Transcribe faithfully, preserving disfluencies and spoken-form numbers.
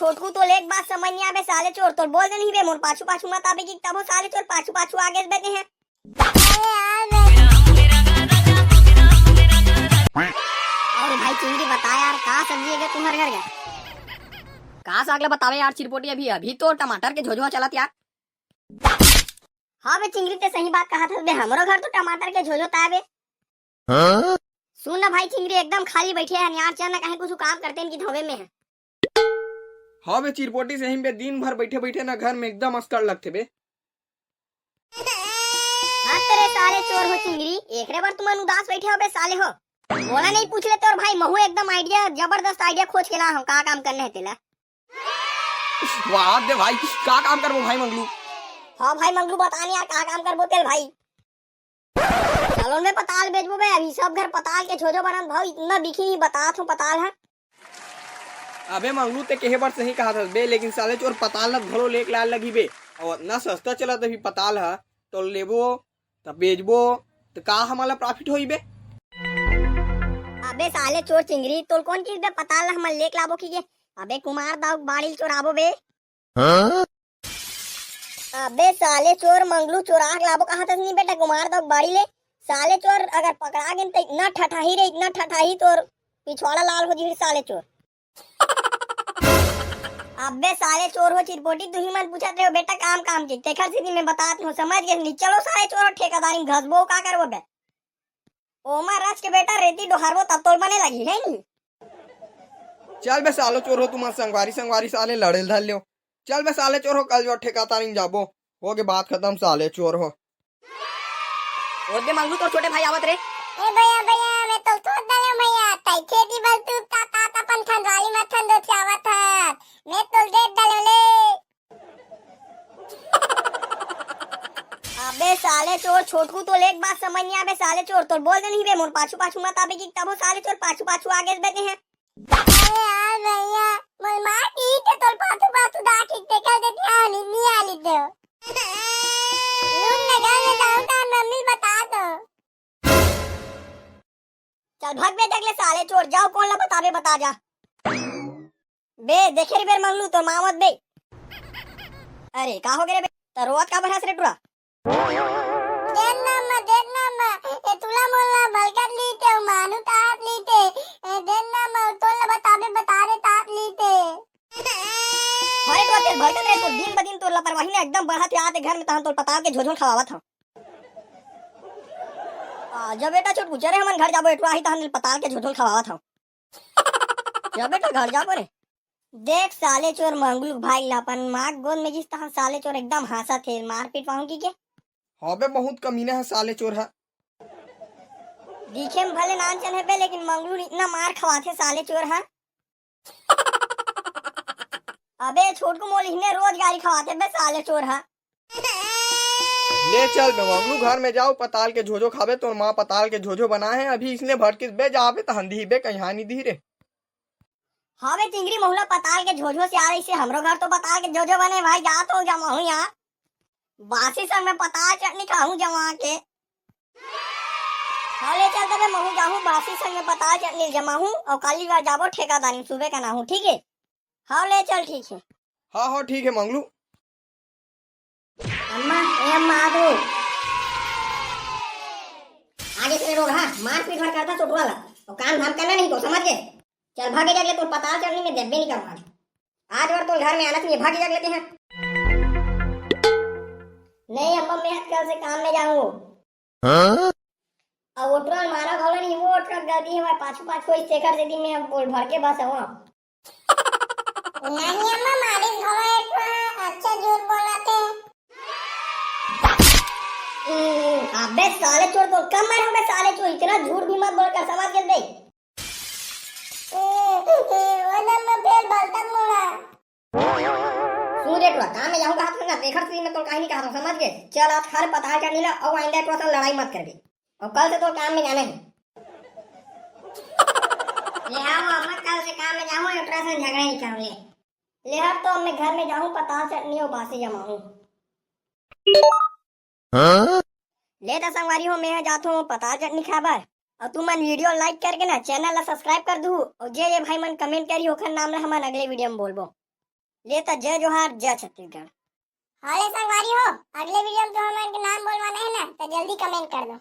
छोटकू, तोला एक बात समझ नहीं आबे साले चोर, तोला बोल दे नहीं बे, मोर पाछू पाछू मत आबे कि तभो साले चोर पाछू पाछू आगे बे ते हैं। अउ भाई चिंगरी, बता यार, का सब्जी हे गे तुम्हर घर के? का साग ला बतावे यार चिरपोटी, अभी, अभी तो टमाटर के झोझवा चलत यार। हाँ बे चिंगरी, ते सही बात कहत हस बे, हमरो घर तो टमाटर के झोझो ताय बे। हाँ? सुन ना भाई चिंगरी, एकदम खाली बइठे हन यार, चल ना कहीं कुछु काम करते हैं कि धोवे में है। हाँ बे चिरपोटी, सही बे, दिन भर बइठे बइठे ना घर में एकदम असकड़ लगथे बे। हाँ तेरे साले चोर हो चिंगरी, एकरे बर तुमन उदास बइठे हो बे साले हो। मोला नहीं पूछ ले तोर भाई, महू एकदम idea, जबरदस्त idea खोज के ला हूँ, का काम करना है तेला। वाह दे भाई, का काम करबो भाई मंगलू? हाँ भाई मंगलू, बता नहीं यार, का काम करबो तेल भाई? चलो मैं पताल बेचबो बे, अभी सब घर पताल के झोझो बनत भाव, इतना बिकी नहीं बतात हूँ पताल है। अबे मंगलू, ते कहे बर सही कहत हस बे, लेकिन साले चोर पताल ल घलो लेके लाए लगही बे, अउ इतना सस्ता चलत अभी पताल ह, तो लेबो त बेचबो त का हमला profit होई बे? अबे साले चोर चिंगरी, तोल कौन चीज बे पताल ल हमन लेके लाबो की गे? अबे कुमार दाऊ बाड़ी ल चोराबो बे। हाँ? अबे साले चोर मंगलू, चोरा के लाबो कहा तस नहीं बेटा कुमार दाऊ बाड़ी ले। साले चोर अगर पकड़ा गेन त इतना ठठाही रे, इतना ठठाही तोर पिछवाड़ा लाल हो जी साले चोर। अबे साले चोर हो चिरपोटी, तुही मन पूछत रहे हो बेटा काम काम के, तेखर सेती मैं बतात हूँ, समझ गेस नहीं। चलो साले चोर हो ठेकेदारी में घसबो, का करबो बे? ओमा रच के बेटा रेती डोहारबो तब तोल बने लगी है नी। चल बे सालो चोर हो, तुमन संगवारी संगवारी साले लड़े ल धर लियो। चल बे साले चोर हो, कल जो ठेकेदारी में जाबो, हो गे बात खत्म साले चोर हो। ओ दे मंगलू, तोर छोटे भाई आवत रे। ए भैया, भैया, मैं तो सोच डाले भैया, तई खेती बल तू ता, ता, ता अपन ठंडवाली में ठंडो चावत हत। मैं तो देख डाले ले। अबे साले चोर, छोटकू तोल एक बात समझ नहीं आबे साले चोर, तोल बोल दे नहीं बे, मोर पाछू पाछू मत आबे कि तबो साले चोर पाछू पाछू आगे बे ते हैं। अरे यार भैया, मोर मार पीट के तोर पाछू पाछू दा ठीक ते कर देती, हाँ, नहीं, नहीं आ ली दे। लूट लगा ले जाऊं तो मम्मी बता दो। चल भाग बे, देख ले साले चोर, जाओ कौन ला बताबे, बता जा। बे, देखे रे बेर मंगलू, तोर माँ मत बे। अरे, का हो गे रे बे? त रोवत काबर हस रे टुरा? देख ना अम्मा, देख ना अम्मा, ए तुला मोला भलकत लीते हो, मानू तात लीते। ए, देख ना अम्मा, तोला बताबे, बता रे तात लीते। अरे टुरा, तेल भलकत रे, तो दिन ब दिन तोर लापरवाही ना एकदम बढ़त आत हे घर में, तहन तोर पताल के झोझोल खवावत हव। आ, जा बेटा छोटकू, चल रे हमन घर जाबो, ए टुरा आही तहन पताल के झोझोल खवावत हव। जा बेटा घर जाबो रे। देख साले चोर मंगलू भाई ला अपन माँ गोद में जिस तहन साले चोर एकदम हाँसत हे, मारपीट पाहूँ की के? हाँ बे, बहुत कमीना है साले चोर है। दिखे में भले नानचन है बे, लेकिन मंगलू इतना मार खवाथे साले चोर है। अबे छोटकू मोल इहने रोज गारी खवाथे बे साले चोर है। ले चल बे मंगलू, घर में जाओ, पताल के झोझो खाबे, तोर माँ पताल के झोझो बनाए है, अभी इसने भटकिस बे, जाबे त हंदी बे, कहीं हानि दी रे। हाँ बे चिंगरी, महू ला पताल के झोझो से आ रही से, हमरो घर तो पताल के झोझो बने भाई, जा तो जमाहूँ यार। बासी संग में पताल चटनी खाहूँ जमा के। हाँ ले चल तबे, महू जाहूँ बासी संग में पताल चटनी जमाहूँ, अउ काली बार जाबो ठेकादारी सुबह का नाहूँ, ठीक है? हाँ ले चल, ठीक है। हाँ हाँ ठीक है मंगलू। अम्मा, ए अम्मा, आ तो। आगे से रोगहा, मारपीट भर करता चोटुआ ला। तो काम धाम करना नहीं तो समझ गए। चल भागे जाके तो पताल चटनी में देबे नहीं करूँगा। आज और तो घर में आना चाहिए, भागे जाके लेते हैं। नहीं अम्मा, मैं आज कल से काम में जाऊँ। हाँ? अब ओटरा मारा घलो नहीं, वो ओटरा गलती है, पाछू पाछू इस शेखर से दिन में अब बोल भर के बस है वो। नहीं अम्मा, मारिस घलो एक ठो, अच्छा झूठ बोलत हे। हम्म, अबे साले चोर, तो कम मार हो बे साले चोर, इतना झूठ भी मत बोल कर, समझ गए बे? ए, ए, ए, वो ना मैं फेर बलतन मोला। सुन रे टुरा, काम में जाहूँ कहा था ना, तेखर से मैं तो कहीं नहीं कहा था, समझ गए? चल आज खा ले पताल चटनी ला, अउ आइंदा टुरा से लड़ाई मत करबे। अउ कल से तो काम में जाना है। ले आओ, अब मैं कल से काम में जाऊँ, एक से झगड़ा नहीं करूँ, ले। ले हट तो, अब मैं घर में जाऊँ, पताल चटनी अउ बासी जमाऊँ। हाँ? ले त संगवारी हो, मैं ह जात हूँ पताल चटनी खाए बर। अउ तुमन video like करके ना channel ला subscribe कर दू, अउ जे जे भाई मन comment करी ओखर नाम ला हमन अगले video में बोलबो। ले त जय जोहार, जय छत्तीसगढ़। हाँ ले संगवारी हो, अगले वीडियो में तो हमन के नाम बोलवाना है ना, तो जल्दी कमेंट कर दो।